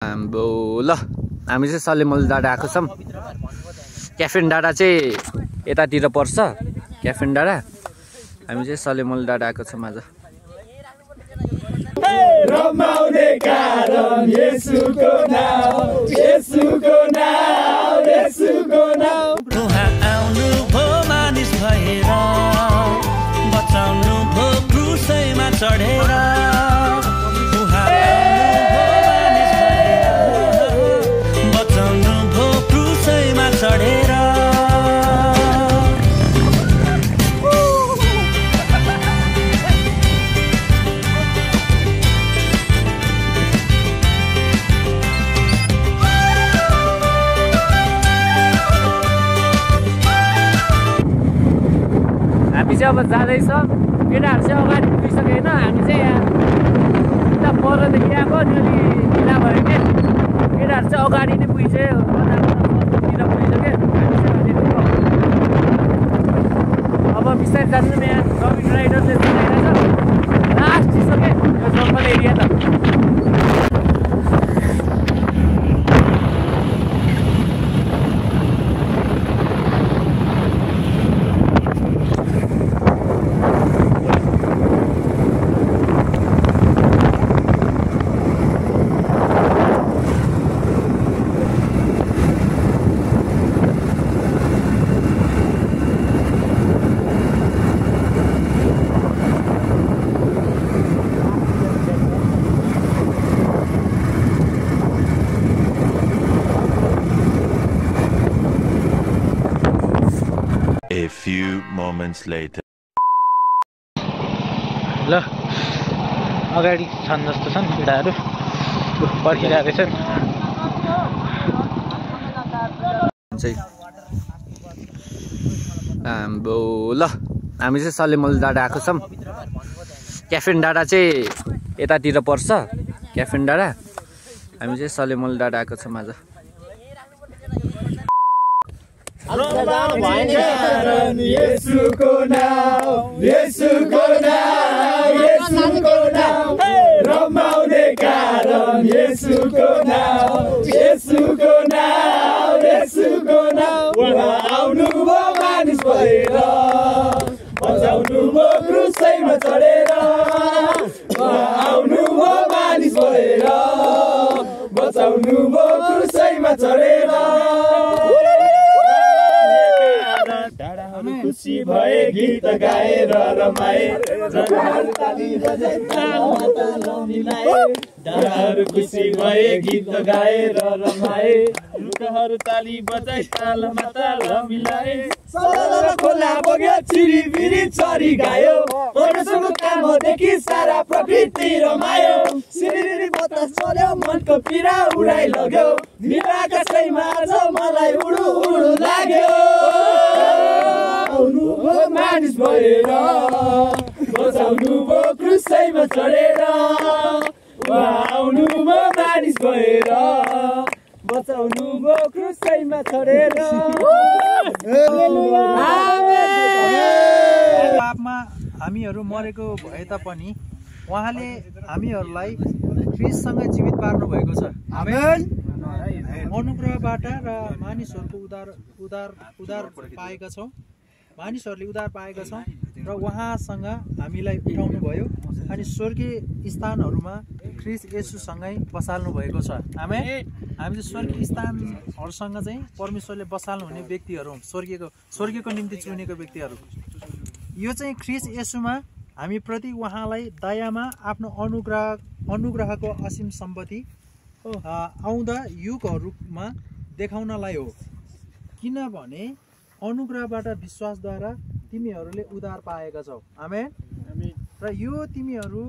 ल हामी चाहिँ सलेमल डाँडा आएको छौँ। क्याफेन डाँडा चाहिँ यतातिर पर्छ, क्याफेन डाँडा। हामी चाहिँ सलेमल डाँडा आएको छौँ आज। रमाउने कारण येशूको नाम, येशूको नाम, येशूको नाम। उहाँ आउनु भो मानिस भएर, बचाउनु भो क्रुसैमा चढेर। उहाँ आउनु भो मानिस भएर, बचाउनु भो क्रुसैमा चढेर। हामी चाहिँ अब जाँदैछ, केटाहरू चाहिँ अगाडि पुगिसकेन। हामी चाहिँ यहाँ उता परदेखि आएको अनि ढिला भयो कि केटाहरू चाहिँ अगाडि नै पुगिसक्यो, तिर पुगिसक्यो। अब बिस्तारै जान्छौँ। यहाँ रविन राइडरले चलाइरहेछ, लास्ट सक्यो यो जङ्गल एरिया त। A few moments later. ल अगाडि छन् जस्तो छन् केटाहरू, पर्खिरहेको छन्। ल हामी चाहिँ सलेमल डाँडा आएको छौँ। क्याफेन डाँडा चाहिँ यतातिर पर्छ, क्याफेन डाँडा। हामी चाहिँ सलेमल डाँडा आएको छौँ आज। रमाउने कारण येशूको नाम, येशूको नाम, येशूको नाम। रमाउने कारण येशूको नाम, येशूको नाम, येशूको नाम। उहाँ आउनुभयो मानिस भएर, बचाउनुभयो क्रुसैमा चढेर। उहाँ आउनुभयो मानिस भएर, बचाउनुभयो क्रुसैमा चढेर। खुसी भए गीत गाएर रमाए, जनहरू ताली बजाए, तालमाताल मिलाए। डाँडाहरू खुसी भए गीत गाएर रमाए, रुखहरू ताली बजाए, तालमाताल मिलाए। सलल खोला बग्यो, चिरिबिरी चरी गायो, परमेश्वरको कामदेखि सारा प्रकृति रमायो। सिरिरी बतास चल्यो, मनको पीडा उडाइ लग्यो, निलो आकाशैमा आज मलाई उडु उडु लाग्यो। आउनुभयो मानिस भएर, बचाउनुभयो क्रुसैमा चढेर। उहाँ आउनुभयो मानिस भएर, बचाउनुभयो क्रुसैमा चढेर। पापमा हामीहरू मरेको भए तापनि उहाँले हामीहरूलाई ख्रीष्टसँग जीवित पार्नु भएको छ। आमेन। अनुग्रहबाट र मानिसहरूको उद्धार पाएका छौँ, मानिसहरूले उद्धार पाएका छौँ र उहाँसँग हामीलाई उठाउनु भयो अनि स्वर्गीय स्थानहरूमा ख्रीष्ट येशूसँगै बसाल्नु भएको छ। आमेन। हामी चाहिँ स्वर्गीय स्थानहरूसँग चाहिँ परमेश्वरले बसाल्नु हुने व्यक्तिहरू हौँ, स्वर्गीयको निम्ति चुनेको व्यक्तिहरू। यो चाहिँ ख्रीष्ट येशूमा हामीप्रति उहाँलाई दयामा आफ्नो अनुग्रहको असीम सम्पत्ति आउँदा युगहरूमा देखाउनलाई हो। किनभने अनुग्रहबाट विश्वासद्वारा तिमीहरूले उद्धार पाएका छौ। आमेन। र यो तिमीहरू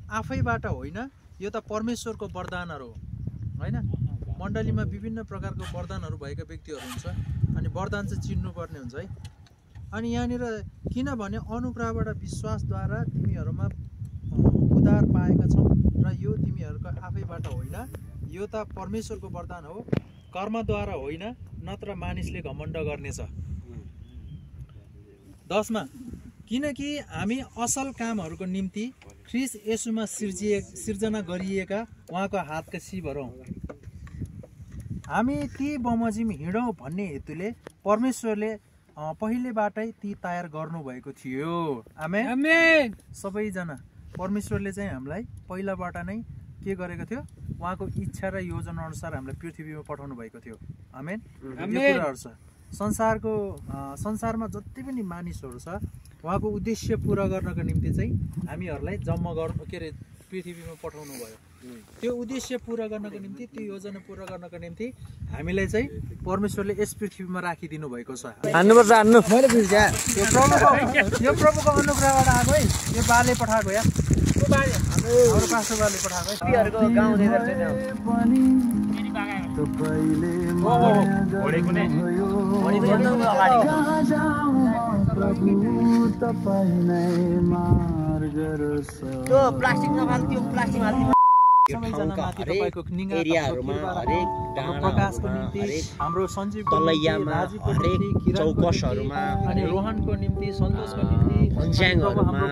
आफैबाट होइन, यो त परमेश्वरको वरदानहरू हो होइन। मण्डलीमा विभिन्न प्रकारको वरदानहरू भएका व्यक्तिहरू हुन्छ अनि वरदान चाहिँ चिन्नुपर्ने हुन्छ है। अनि यहाँनिर किनभने अनुग्रहबाट विश्वासद्वारा तिमीहरूमा उद्धार पाएका छौ र यो तिमीहरूको आफैबाट होइन, यो त परमेश्वरको वरदान हो, कर्मद्वारा होइन, नत्र मानिसले घमण्ड गर्नेछ। 10 मा किनकि हामी असल कामहरूको निम्ति ख्रीष्ट येशूमा सिर्जना गरिएका उहाँको हातका शिवहरू हौँ। हामी ती बमोजिम हिँडौँ भन्ने हेतुले परमेश्वरले पहिलेबाटै ती तयार गर्नुभएको थियो। आमेन आमेन। सबैजना परमेश्वरले चाहिँ हामीलाई पहिलाबाट नै के गरेको थियो, उहाँको इच्छा र योजना अनुसार हामीलाई पृथ्वीमा पठाउनु भएको थियो। आमेन। यो कुराहरू छ। संसारमा जति पनि मानिसहरू छ उहाँको उद्देश्य पुरा गर्नको निम्ति चाहिँ हामीहरूलाई जम्मा गर्नु के अरे पृथ्वीमा पठाउनु भयो। त्यो उद्देश्य पुरा गर्नको निम्ति, त्यो योजना पुरा गर्नको निम्ति हामीलाई चाहिँ परमेश्वरले यस पृथ्वीमा राखिदिनु भएको छ। हान्नुपर्छ, हान्नु। यो प्रभुको अनुग्रहबाट आएको है, यो बाले पठाएको या हाम्रो पास्टर बाले पठाएको है। प्लास्टिक नफाल्थ्यो, प्लास्टिक हाल्थ्यो। तपाईँको एरियाहरूमा हरेक प्रकाशको निम्ति, हाम्रो सञ्जीव तलैयामा, हरेक चौकसहरूमा अनि रोहनको निम्ति, सन्तोषको निम्ति, भन्ज्याङहरूमा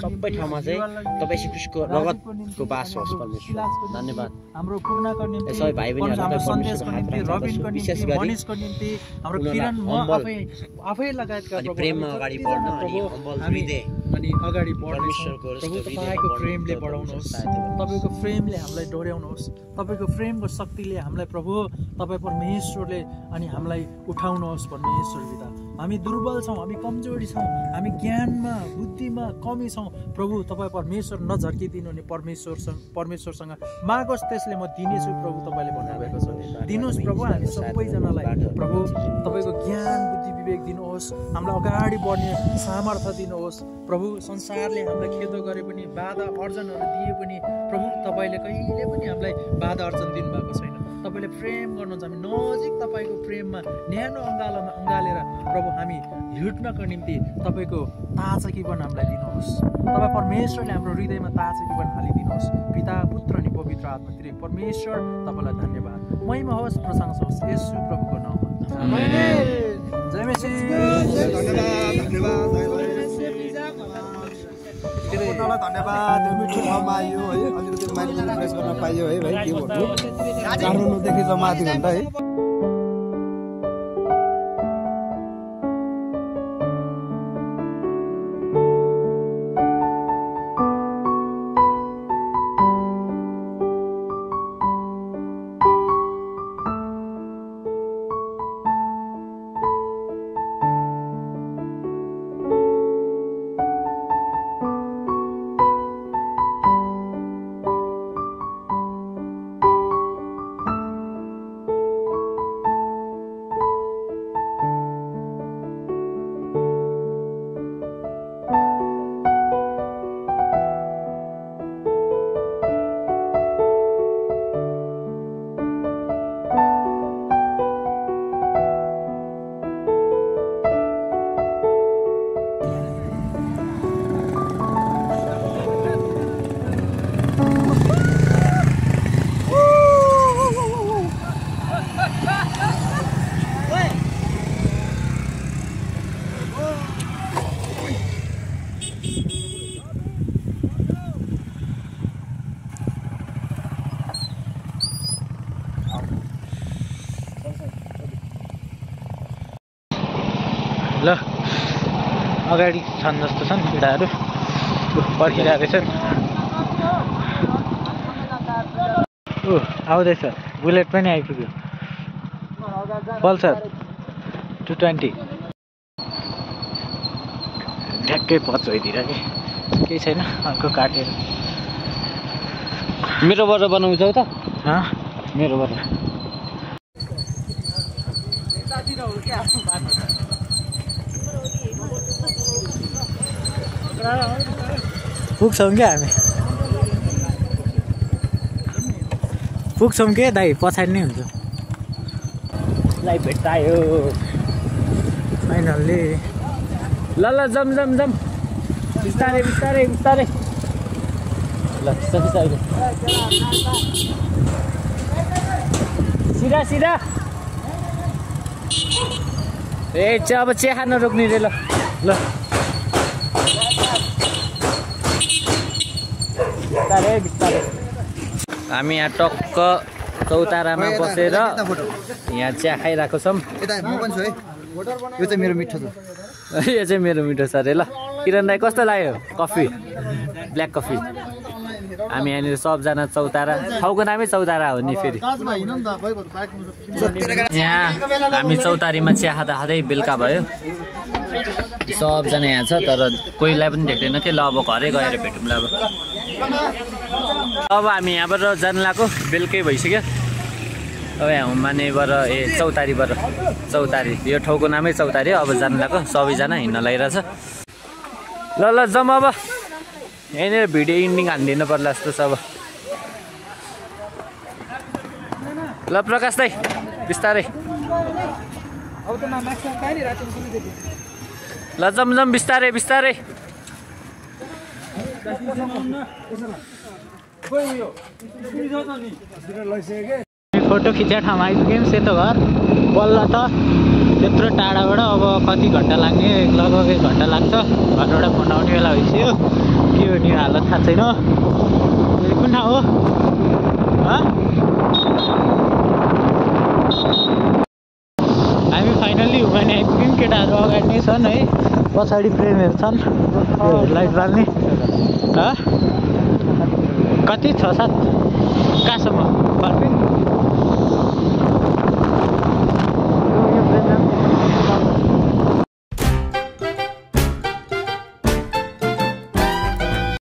सबै ठाउँमा चाहिँ तपाईँ श्रीकृष्णको रगतको बास होस् परमेश्वर। धन्यवाद। हाम्रो पूर्णको निम्ति, सबै भाइ बहिनीहरूलाई हाम्रो सन्देशको निम्ति, रबिनको निम्ति, मनिषको निम्ति, हाम्रो किरण म आफै लगायतका प्रेममा अगाडि बढ्न अनि हम्बल हृदय अनि अगाडि बढ्नेछौँ। प्रभु तपाईँको प्रेमले बढाउनुहोस्, तपाईँको प्रेमले हामीलाई डोर्याउनुहोस्, तपाईँको प्रेमको शक्तिले हामीलाई प्रभु तपाईँ परमेश्वरले अनि हामीलाई उठाउनुहोस्। परमेश्वर पिता, हामी दुर्बल छौँ, हामी कमजोरी छौँ, हामी ज्ञानमा बुद्धिमा कमी छौँ। प्रभु तपाईँ परमेश्वर नझर्किदिनु नि परमेश्वरसँग मागोस्, त्यसले म दिनेछु। प्रभु तपाईँले भन्नुभएको छ, दिनुहोस् प्रभु हामी सबैजनालाई। प्रभु तपाईँको ज्ञान बुद्धि विवेक दिनुहोस्, हामीलाई अगाडि बढ्ने सामर्थ्य दिनुहोस्। प्रभु संसारले हामीलाई खेदो गरे पनि, बाधा अर्जनहरू दिए पनि, प्रभु तपाईँले कहिले पनि हामीलाई बाधा अर्जन दिनुभएको छैन। तपाईँले प्रेम गर्नुहुन्छ, हामी नजिक तपाईँको प्रेममा न्यानो अङ्गालोमा अँगालेर प्रभु हामी हिँड्नको निम्ति तपाईँको ताजकीपन हामीलाई दिनुहोस्। तपाईँ परमेश्वरले हाम्रो हृदयमा ताजकीपन हालिदिनुहोस्। पिता पुत्र अनि पवित्र आत्मा त्रिएक परमेश्वर तपाईँलाई धन्यवाद, महिमा होस्, प्रशंसा होस् येशू प्रभुको नाममा। जय मसीह। धन्यवाद। मिठो ठाउँमा आयो है, अलिकति माइन्ड फ्रेस गर्न पाइयो है भाइ। के भन्नु, काठमाडौँदेखि जम्मा आधी घन्टा है। ल अगाडि छन् जस्तो छन् केटाहरू, पर्खिरहेको छन्। आउँदैछ, बुलेट पनि आइपुग्यो, पल्सर 220 ठ्याक्कै पछोइदिएर कि केही छैन, अर्को काटेर। मेरोबाट बनाउँछौ त? मेरोबाट पुग्छौँ क्या हामी, पुग्छौँ के दाइ, पछाडि नै हुन्छ। लाई भेटायो फाइनल्ली। ल ल जम जम जम, बिस्तारै बिस्तारै बिस्तारै। ल बिस्तारै सिधा सिधा। ए अब चिया खान रोक्ने रे। ल ल बिस्तारै बिस्तारै। हामी यहाँ टक्क चौतारामा बसेर यहाँ चिया खाइरहेको छौँ। यता म पनि छु है। यो चाहिँ मेरो मिठो छ। यो चाहिँ मेरो मिठो छ अरे। ल किरण दाई कस्तो लाग्यो कफी? Black coffee. हामी यहाँनिर सबजना चौतारा, ठाउँको नामै चौतारा हो नि फेरि। यहाँ हामी चौतारीमा चिया खाँदा खाँदै बेलुका भयो। सबजना यहाँ छ तर कोहीलाई पनि देख्दैन थियो। ल अब घरै गएर भेटौँला। अब हामी यहाँबाट जानु लाग्यो, बेलुकै भइसक्यो। अब यहाँ मानेबाट चौतारीबाट चौतारी, यो ठाउँको नामै चौतारी हो। अब जानु लाग्यो, सबैजना हिँड्न लागिरहेछ। ल ल जाउँ अब। यहाँनिर भिडियो इन्डिङ हानिदिनु पर्ला जस्तो छ अब। ल प्रकाश दाई बिस्तारै। ल जाउँ जाउँ बिस्तारै बिस्तारै। फोटो खिच्ने ठाउँमा आइपुग्यौँ, सेतो घर। बल्ल त त्यत्रो टाढाबाट अब कति घन्टा लाग्ने, लगभग 1 घन्टा लाग्छ। घरबाट फोन आउने बेला भइसक्यो। के हो नि हालत थाहा छैन। कुन ठाउँ हो? हामी फाइनल्ली हुमानी आइपुग्यौँ। केटाहरू अगाडि नै छन् है, पछाडि प्रेमहरू छन् लाइट बाल्ने। कति 6-7 कहाँसम्म?